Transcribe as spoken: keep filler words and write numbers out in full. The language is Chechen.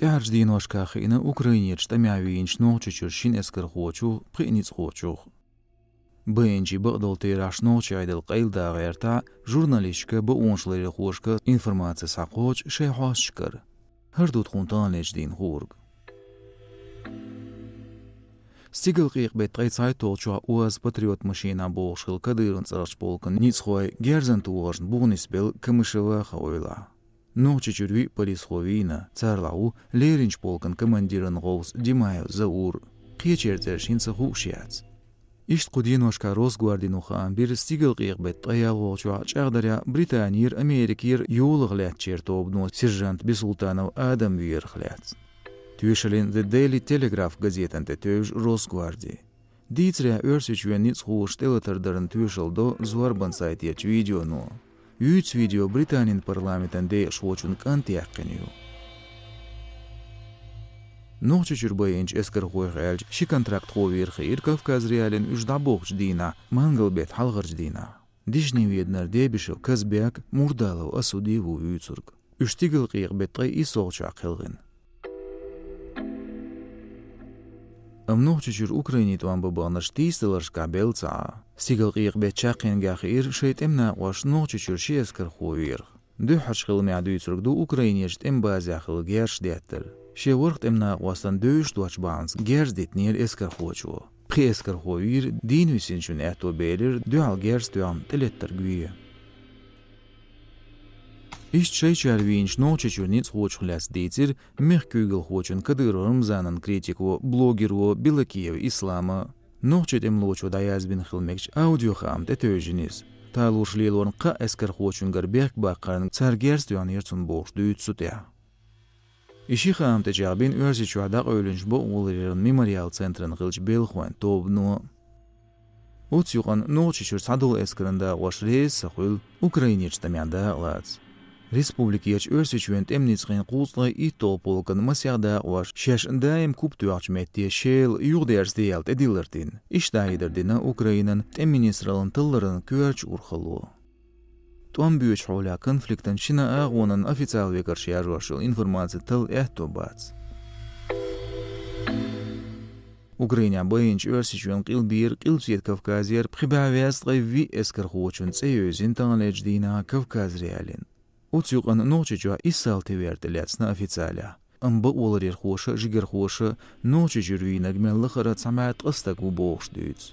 ТӀаьхьарчу дийношкахь хиъна Украинерчу тӀамехь вийначу Нохчийчуьра шина эскархочух, пхи ницкъахочух. Б Н Ч бакъдолу терахьаш нохчийн Ӏедал къайладан гӀертахь, журналисташка, бакъонашларъярхошка информаци схьакхочу шайн хьосташкара. ХӀара ду тхуна таханлерчу дийнахь хуург. Стигалкъекъа-беттан ткъе цхьайтталгӀачохь УАЗ-Патриот машенахь бохуш хилла кадыровн цӀарахчу полкан ницкъахой герзана тохаршна буханисбелла Камышево-Ха ойла. Нохчийчуьра виъ полисхо вийна, царах ву леринчу полкан командиран гӀовс Димаев Заур. Кхечеран цӀераш хӀинца хууш яц. Иштта кху деношкахь Росгвардино хаам бира стигалкъекъа-беттан ткъе ялхалгӀачохь чӀагӀдарехь Британера, Америкера йолах лаьттачеран тобано сержант Бисултанов Адам верах лаьцна. Тоьшаллин The Daily Telegraph газетана тӀе тевжира Росгварди. Дийцарехь, Оьрсийчоьнан ницкъахоша тӀелатар дарна тоьшалла до зорбан сайтерчу видеоно. Вуьйцу видео Британин парламентан декъашхочун кӀант яьккхина ю. Нохчийчуьра байинчу эскархойх аьлча, ши контрактхо вийр хиира Кавказ.Реалиин уьш дӀабохучу дийнахь, мангал-беттан хьалхарчу дийнахь. Дишни-Веданара Дебишев Казбек, Мурдалов Асуди ву вуьйцург. Уьш стигалкъекъа-беттан ткъе иссалгӀачохь кхелхина. Амма Нохчийчуьра Украинин тӀом бан баханарш тийсадаларшкахь белла ца Ӏа. Стигалкъекъа-беттан чаккхенгахь хиира шайн тӀеман накъосташна Нохчийчуьра ши эскархо верах. Дуьххьарчу хиламехь дуьйцург ду Украинерчу тӀеман базехь хилла герзаш деттар. Шен ворхӀ тӀеман накъостана девзаш доцчу бахьанца герз дитинера эскархочо. Пхи эскархо вийра, дийна висинчун аьтто белира дуьхьал герз тоьхна тӀелеттарг вен. Иштта шайчара вийначу Нохчийчуьра ницкъахочух лаьцна дийцира мехкан куьйгалхочун Кадыров Рамзанан критико, блогеро Белокиев Ислама. Нохчийн тӀемалочо дӀаязбина хила мегачу аудиохаам тӀе тевжина иза. Талораш лелорна кхаа эскархочуьнгара бехк баккхарна цара герз тоьхнера цунна бохуш дуьйцу цу тӀехь. И ши хаам тӀечӀагӀбина Оьрсийчохь дӀакъевлинчу бакъоларъяран Мемориал центран хиллачу белхахойн тобано. Оцу юкъанна Нохчийчуьра цхьадолу эскаран дакъош реза ца хуьлу Украинерчу тӀамехь дакъалаца. Республикерчу Оьрсийчоьнан тӀеман ницкъийн кхузткъе итталгӀа полкан масех дакъош шаьш даим куп тоьхначу метте Шела юхадерзаде аьлла тӀедиллар дина. Иштта дӀахьедар дина Украинан тӀеман министраллин талларан коьртачу урхалло. ТӀом боьдучу хьолехь конфликтан шина агӀонан официал векарш яржош йолу информаци талла аьтто бац. Украинехь байинчу Оьрсийчоьнан къилбера Къилбаседа Кавказера пхи бӀе везткъе виъ эскархочун цӀе евзина таханлерчу дийнахь Кавказ.Реалиин. Оцу юкъанна Нохчийчохь иссалгӀа тевер тӀелаьцна официалехь, амма бакъоларъярхоша а, жигархоша а Нохчийчуьра вийнарг мел лахара цхьа бӀе ткъа стаг ву бохуш дуьйцу.